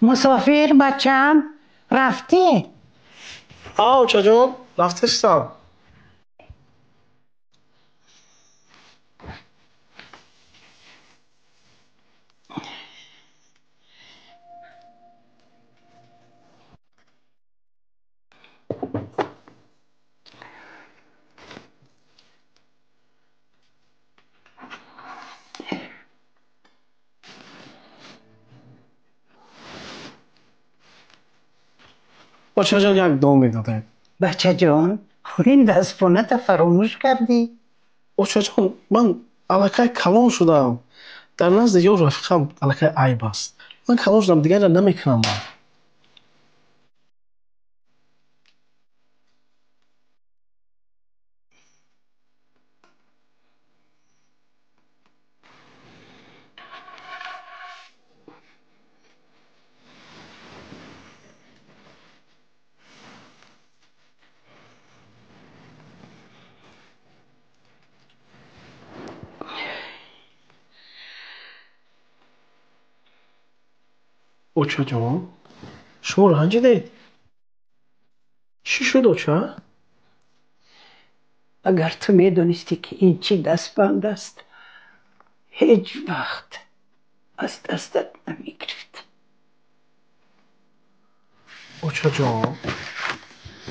Мусофир бачам рафтӣ? Очаҷон, рафтестам. Очаҷон, як дом медодем. Бачаҷон, ин дастпоната фаромӯш кардӣ? Очаҷон, ман аллакай калон шудам. Дар назди ёр рафиқам аллакай айб аст. Ман калон шудам, дигарро намекунам ман. Очаҷон, шумо ранҷидед? Чӣ шуд, оча? Агар ту медонистӣ, ки ин чӣ дастбанд аст, ҳеҷ вақт аз дастат намегирифт. Очаҷон,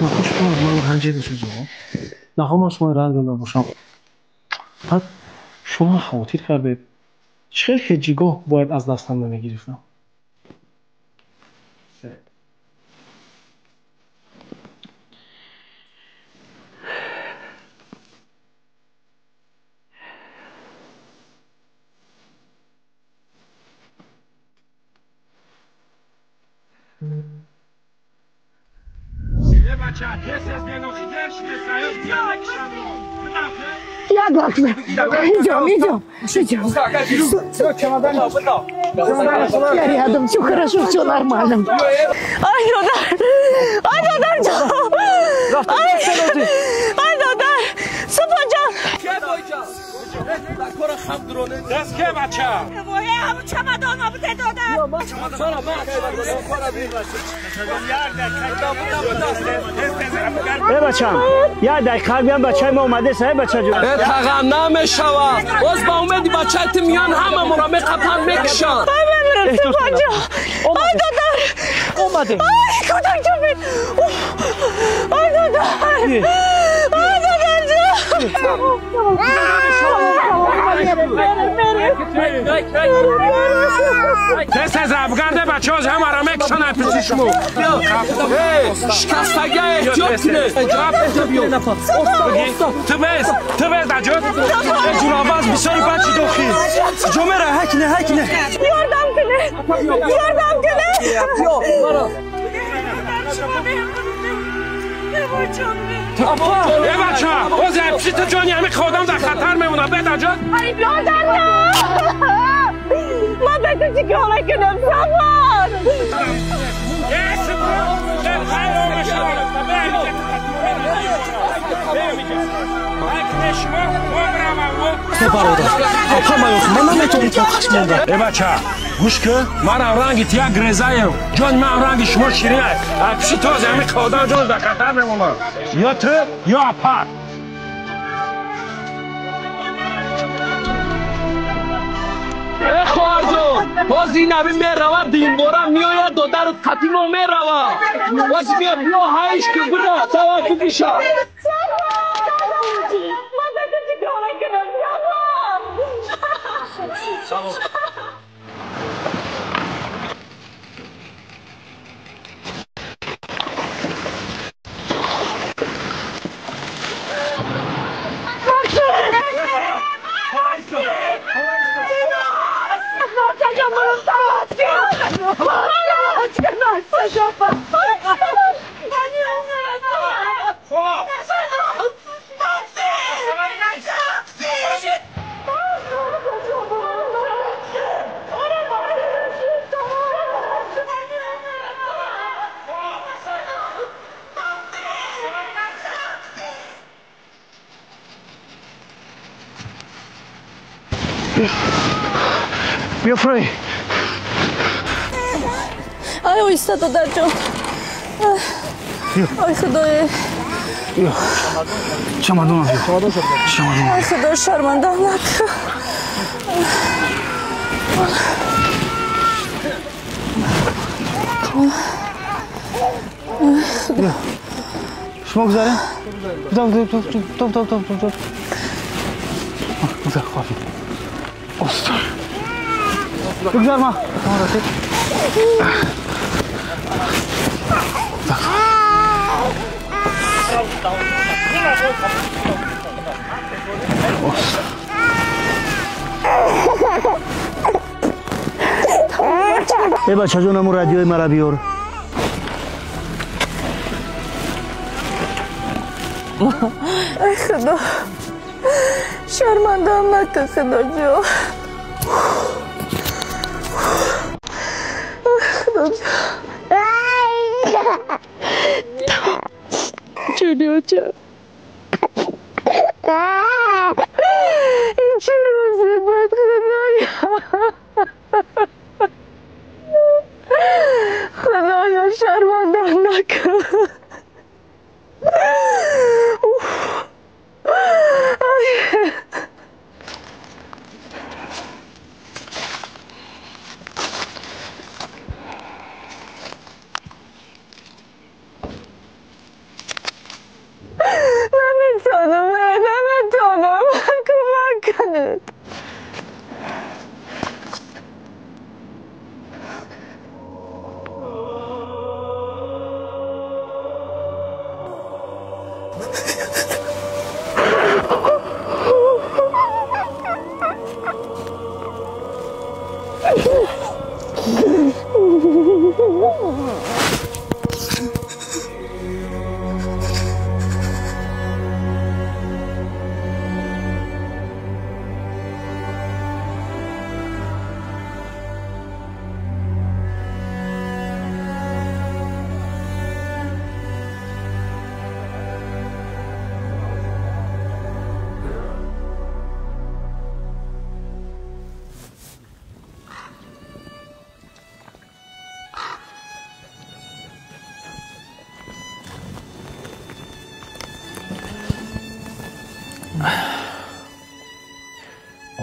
нахоҳ шумо аз ман ранҷид, очаҷон. Нахоҳ ман шуморо ранҷонда бошам. Баъд шумо хавотир кардед. Чӣ хел ҳеҷгоҳ бояд аз дастам намегирифтам? Идем, идем, идем. Я рядом, все хорошо, все нормально. Ай, додар, ай, додар, ай, ай, додар, Супонҷон. Э бачам, як дақиқа биям, бачаи мо омадест, э бачаҷон. Э тағам намешавад. Боз ба умеди бачаи ту миён ҳама моро меқапанд, мекушанд. Ай мемирам, Супонҷон. Ай додар. Омадем. Ай кӯдакҷон. Ай додар. Ай додарҷон. Тез абгарде бачаҳо ҳамаро мекушанд аз пиши шумо. Шикастагия эҳтиёт кунед. Ту без, ту без наҷот. Ҷураваз бисёри бачи дохил. Ҷо мера, ҳайкине, ҳайкине. Ёрдам кунед. Ёрдам кунед. Э бача, оз пиши ту ҷони ҳами одам дар хатар мемонад. Бе наҷот. Ёрдам ман ба ту чӣ кор кунам, Сафар? Бародар, апа маёх, ман наметавонам тоқат монда. Э бача, гӯш кун, манам ранги ту як грезаем. Ҷони ман ранги шумо ширин. Аз пиши ту оз ҳами одам ҷон дар хатар мемонад. Ё ту, ё апа. Э хоҳарҷон, боз ин аби меравад, динбора меояд, додару қатимо меравад. Боз меояд, биё ҳайш ки бира, сава бикиша. Биё, Фрей. Ай, оҳиста, додарҷон. Ой, худое. Чамадонам биё. Чамадонам. Ай, худо, шармандам накун. Шумо гузарем? Топ, топ, топ, топ, топ, топ. Гузар, хофи. Остор. Бигзар ма. Э бачаҷон, аму радиои мара биёр. Ай, худо, шармандам накун, худоҷон. Худоҷон. Ҷони оча. Ин чӣ рӯзе буд, худоё. Худоё, шармандам накун. Наметавонам, кӯмак кунед.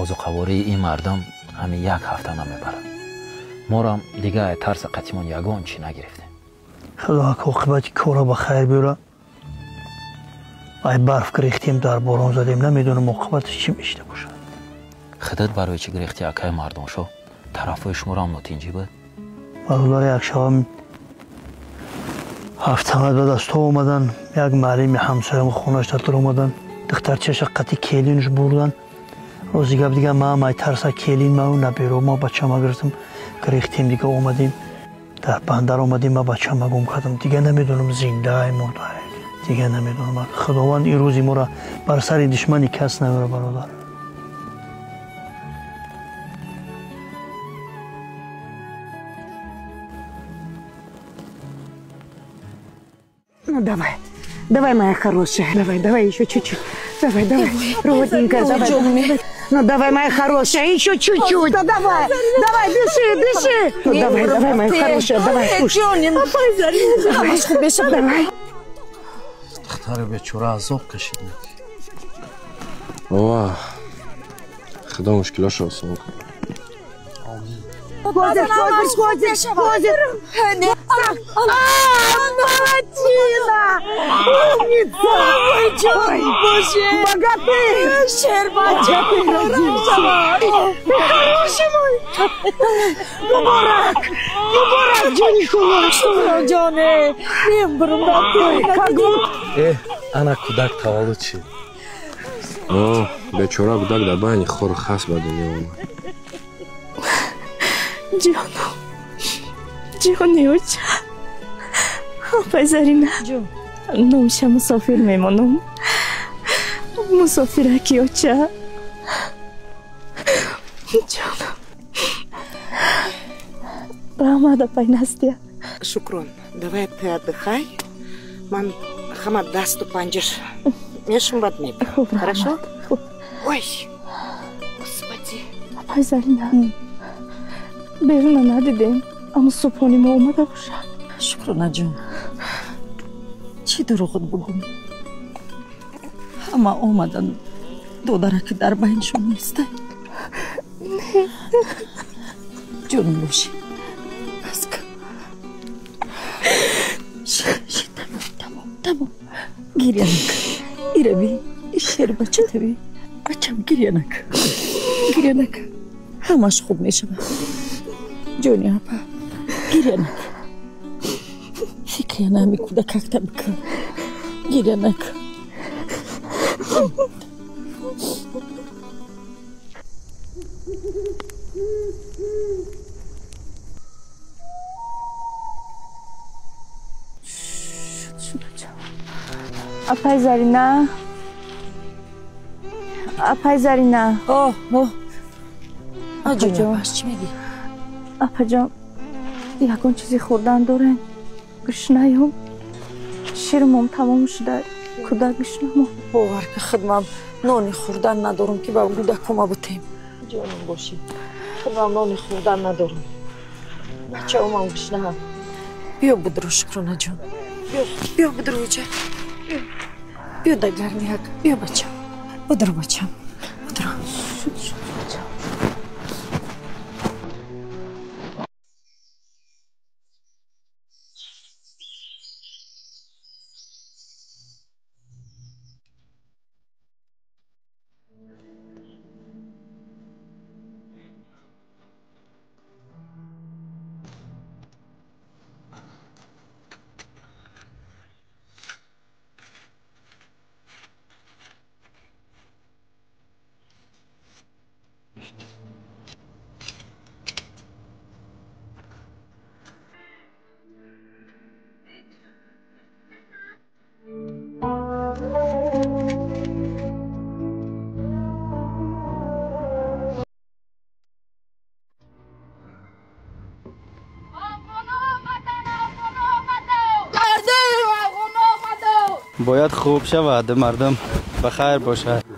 Озуқавории ин мардум ҳамин як ҳафта намебарад. Морам дига тарса қатимон ягон чӣ нагирифтем. Худо оқибати корро ба хайр биёра. Ай барф гирехтем, дар борон задем, намедонам оқибаташ чӣ мешида бошад. Худат барои чӣ гирехти, акай мардоншо? Тарафҳои шуморо нотинҷӣ буд? Бародари, як шабам ҳафтамад ба дастҳо омадан, як маълими ҳамсоям хонаш дар омадан, духтарчаша қати келинш бурдан. Рози гап дига маам ай тарса келин мау наберо ма бачама гирифтам, гирехтем, дига омадем, дар бандар омадем, ма бачама гум кардам. Дига намедонам зиндаай, мурдаай, дига намедонам. Худованд ин рӯзи моро бар сари душмани кас намеёра, бародар. Ну давай, давай, моя хорошая, давай, давай еще чуть-чуть. Давай, давай, родненькая, давай. Ну давай, моя хорошая, еще чуть-чуть. Ну давай, давай, дыши, дыши. Ну давай, давай, моя хорошая, давай, слушай. Давай. Духтари бечора азоб кашид. Бобо, худо мушкилошро осон кунад. Ходит, ходит, ходит, ходит. А, молодчина! Умница! Ой, боже! Богатырь! Богатырь родился! Ты хороший мой! Мубарак! Мубарак, ҷони Ҷоне! Как будто... Ана кӯдак таваллуд шид. Бечора кӯдак дар байни хору хас ба дунё омад. Ҷоном, ҷони оча, апай Зарина, номша мусофир мемонам. Мусофираки оча. Ҷоном. Раҳмат, апай Настя. Шукрон, давай ты отдыхай. Ман ҳама дасту панҷаш мешумбад мебарам. Хорошо? Ой, господи. Апай Зарина, беруна надидем. Аммо субҳони мо омада бошад. Шукрона ҷон, чӣ дурӯғот бугум? Ҳама омадан, додараки дар байншон нестай. Ҷонум бошӣ, бас кун. Ши, тамом, тамом, тамом. Гиря накун. Ираби, шери бачатаби. Бачам, гиря накун. Гиря накун. Ҳамаш хуб мешавад. Ҷони апа, гиря накун. Фикри ана ҳами кӯдакакта бикун. Гиря накун. Апай Зарина, апай Зарина. О, о, ҷони апаш, чӣ мегӣ? Апаҷон, ягон чизе хӯрдан дорен? Гушнаём, ширмом тамом шуда, кӯдак гушнамо. Бовар ки худмам нони хӯрдан надорам, ки ба кӯдакома бутем. Ҷонум бошӣ, худмам нони хӯрдан надорам, бачаомам гушнаам. Биё будро, Шукрона ҷон, биё, биё будро, иҷа биё, дар гармияк биё, бачам, будро, бачам, будро. Шуд, шуд, бачам. Бояд хуб шавад, мардум ба хайр бошад.